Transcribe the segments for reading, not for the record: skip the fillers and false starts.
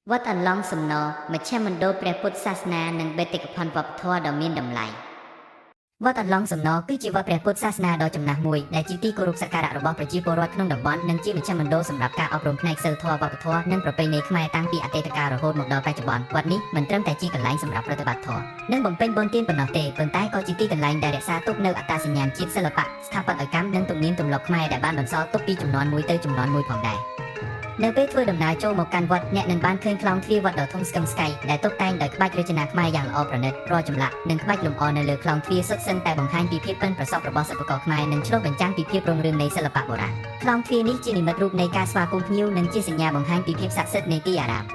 វត្តអន្លង់សំណមជ្ឈមណ្ឌលព្រះពុទ្ធសាសនានិងបេតិកភណ្ឌវប្បធម៌ដ៏មានតម្លៃវត្តអន្លង់សំណគឺជាវត្តព្រះពុទ្ធសាសនាដ៏ចំណាស់មួយដែលជាទីគោរពសក្ការៈរបស់ប្រជាពលរដ្ឋក្នុងតំបន់និងជាមជ្ឈមណ្ឌលសម្រាប់ការអប់រំផ្នែកសីលធម៌វប្បធម៌និងប្រពៃណីខ្មែរតាំងពីអតីតកាលរហូតមកដល់បច្ចុប្បន្នវត្តនេះមិនត្រឹមតែជាកន្លែងសម្រាប់ប្រតិបត្តិធម៌និងបំពេញបុណ្យទានប៉ុណ្ណោះទេប៉ុន្តែក៏ជាទីកន្លែងដែលរក្សាទុកនូវអត្តសញ្ញាណជាតិសិល្បៈស្ថាបត្យកម្មនិងទំនៀមទម្លាប់ខ្មែរដែលបានបន្សល់ទុកពីជំនាន់មួយទៅជំនាន់មួយផងដែរ នៅពេលធ្វើដំណើរចូលមកកាន់វត្តអ្នកនឹងបានឃើញខ្លោងទ្វារវត្តដ៏ធំស្កឹមស្កៃដែលតុបតែងដោយក្បាច់រចនាខ្មែរយ៉ាងល្អប្រណិតរាល់ចម្លាក់និងក្បាច់លម្អនៅលើខ្លោងទ្វារសុទ្ធសឹងតែបង្ហាញពីភាពប៉ិនប្រសប់របស់សិប្បករខ្មែរនិងឆ្លុះបញ្ចាំងពីភាពរុងរឿងនៃសិល្បៈបុរាណខ្លោងទ្វារនេះជានិមិត្តរូបនៃការស្វាគមន៍ភ្ញៀវនិងជាសញ្ញាបង្ហាញពីភាពស័ក្តិសិទ្ធិនៃទីអារាម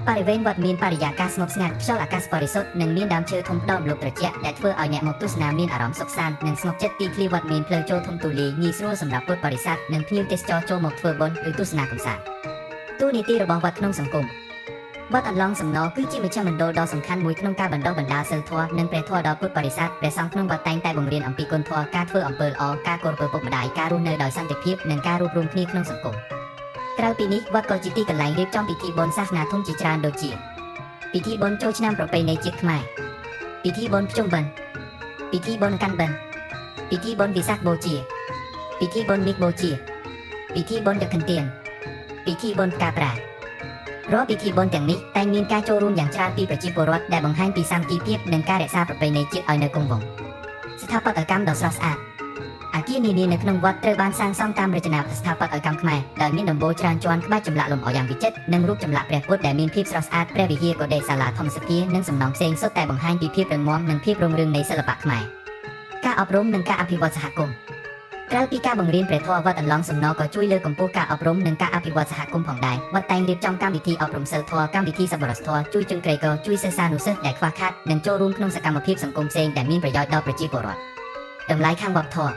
បរិវេណវត្តមានបរិយាកាសស្ងប់ស្ងាត់ខ្យល់អាកាសបរិសុទ្ធនិងមានដើមឈើធំផ្ដល់ម្លប់ត្រជាក់ដែលធ្វើឲ្យអ្នកមកទស្សនាមានអារម្មណ៍សុខសាន្តនិងស្ងប់ចិត្តទីធ្លាវត្តមានផ្លូវចូលធំទូលាយងាយស្រួលសម្រាប់ពុទ្ធបរិស័ទនិងភ្ញៀវទេសចរចូលមកធ្វើបុណ្យឬទស្សនាកម្សាន្ត តួនាទីរបស់វត្តក្នុងសង្គមវត្តអន្លង់សំណគឺជាមជ្ឈមណ្ឌលដ៏សំខាន់មួយក្នុងការបណ្ដុះបណ្ដាលសិលធម៌និងព្រះធម៌ដល់ពុទ្ធបរិស័ទព្រះសង្ឃក្នុងវត្តតែងតែបង្រៀនអំពីគុណធម៌ការធ្វើអំពើល្អការគោរពឪពុកម្ដាយការរស់នៅដោយសន្តិភាពនិងការរួបរួមគ្នាក្នុងសង្គមក្រៅពីនេះវត្តក៏ជាទីកន្លែងរៀបចំពិធីបុណ្យសាសនាធំជាច្រើនដូចជាពិធីបុណ្យចូលឆ្នាំប្រពៃណីជាតិខ្មែរពិធីបុណ្យភ្ជុំបិណ្ឌពិធីបុណ្យកាន់បិណ្ឌពិធីបុណ្យវិសាខបូជាពិធីបុណ្យមាឃបូជាពិធីបុណ្យកឋិនទានពិធីបុណ្យផ្កាប្រារាល់ពិធីបុណ្យទាំងនេះតែងមានការចូលរួមយ៉ាងច្រើនពីប្រជាពលរដ្ឋដែលបង្ហាញពីសាមគ្គីភាពនិងការរក្សាប្រពៃណីជាតិឲ្យនៅគង់វង្សស្ថាបត្យកម្មដ៏ស្រស់ស្អាតអគារនានានៅក្នុងវត្តត្រូវបានសាងសង់តាមរចនាស្ថាបត្យកម្មខ្មែរដោយមានដំបូលច្រើនជាន់ក្បាច់ចម្លាក់លម្អយ៉ាងវិចិត្រនិងរូបចម្លាក់ព្រះពុទ្ធដែលមានភាពស្រស់ស្អាតព្រះវិហារកុដិសាលាធម្មសភានិងសំណង់ផ្សេងសុទ្ធតែបង្ហាញពីភាពរឹងមាំនិងភាពរុងរឿងនៃសិល្បៈខ្មែរការអប់រំនិងការអភិវឌ្ឍសហគមន៍ ក្រៅពីការបង្រៀនព្រះធម៌វត្តអន្លង់សំណក៏ជួយលើកកម្ពស់ការអប់រំនិងការអភិវឌ្ឍសហគមន៍ផងដែរវត្តតែងរៀបចំកម្មវិធីអប់រំសិលធម៌កម្មវិធីសប្បុរសធម៌ជួយជនក្រីក្រជួយសិស្សានុសិស្សដែលខ្វះខាតនិងចូលរួមក្នុងសកម្មភាពសង្គមផ្សេងដែលមានប្រយោជន៍ដល់ប្រជាពលរដ្ឋតម្លៃខាងវប្បធម៌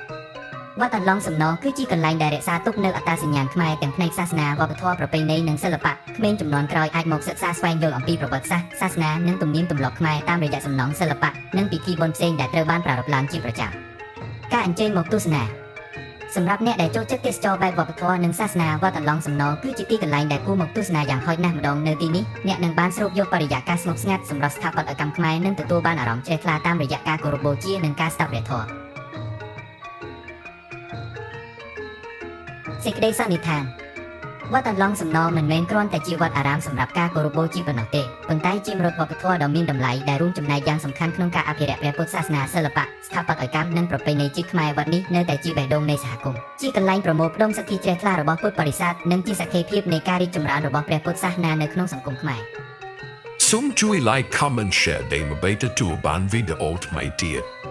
វត្តអន្លង់សំណគឺជាកន្លែងដែលរក្សាទុកនូវអត្តសញ្ញាណខ្មែរទាំងផ្នែកសាសនាវប្បធម៌ប្រពៃណីនិងសិល្បៈក្មេងជំនាន់ក្រោយអាចមកសិក្សាស្វែងយល់អំពីប្រវត្តិសាស្ត្រសាសនានិងទំនៀមទម្លាប់ខ្មែរតាមរយៈសំណង់សិល្បៈនិងពិធីបុណ្យផ្សេងដែលត្រូវបានប្រារព្ធឡើងជាប្រចាំការអញ្ជើញមកទស្សនា សម្រាប់អ្នកដែលចូលចិត្តទេសចរបែបវប្បធម៌និងសាសនាវត្តអន្លង់សំណគឺជាទីកន្លែងដែលគួរមកទស្សនាយ៉ាងហោចណាស់ម្ដងនៅទីនេះអ្នកនឹងបានស្រូបយកបរិយាកាសស្ងប់ស្ងាត់សម្រាប់ស្ថាបត្យកម្មខ្មែរនិងទទួលបានអារម្មណ៍ជ្រះថ្លាតាមរយៈការគោរពបូជានិងការស្ដាប់ព្រះធម៌សេចក្តីសន្និដ្ឋានវត្តអន្លង់សំណមិនមែនគ្រាន់តែជាវត្តអារាមសម្រាប់ការគោរពបូជាប៉ុណ្ណោះទេប៉ុន្តែជាមរតកវប្បធម៌ដ៏មានតម្លៃដែលរួមចំណែកយ៉ាងសំខាន់ក្នុងការអភិរក្សព្រះពុទ្ធសាសនាសិល្បៈស្ថាបត្យកម្មនិងប្រពៃណីជាតិខ្មែរវត្តនេះនៅតែជាបេះដូងនៃសហគមន៍ជាកន្លែងប្រមូលផ្ដុំសទ្ធាជ្រះថ្លារបស់ពុទ្ធបរិស័ទនិងជាសក្ខីភាពនៃការរីកចម្រើនរបស់ព្រះពុទ្ធសាសនានៅក្នុងសង្គមខ្មែរ សូមជួយ like, comment, share ដើម្បីទទួលបានវីដេអូថ្មីទៀត។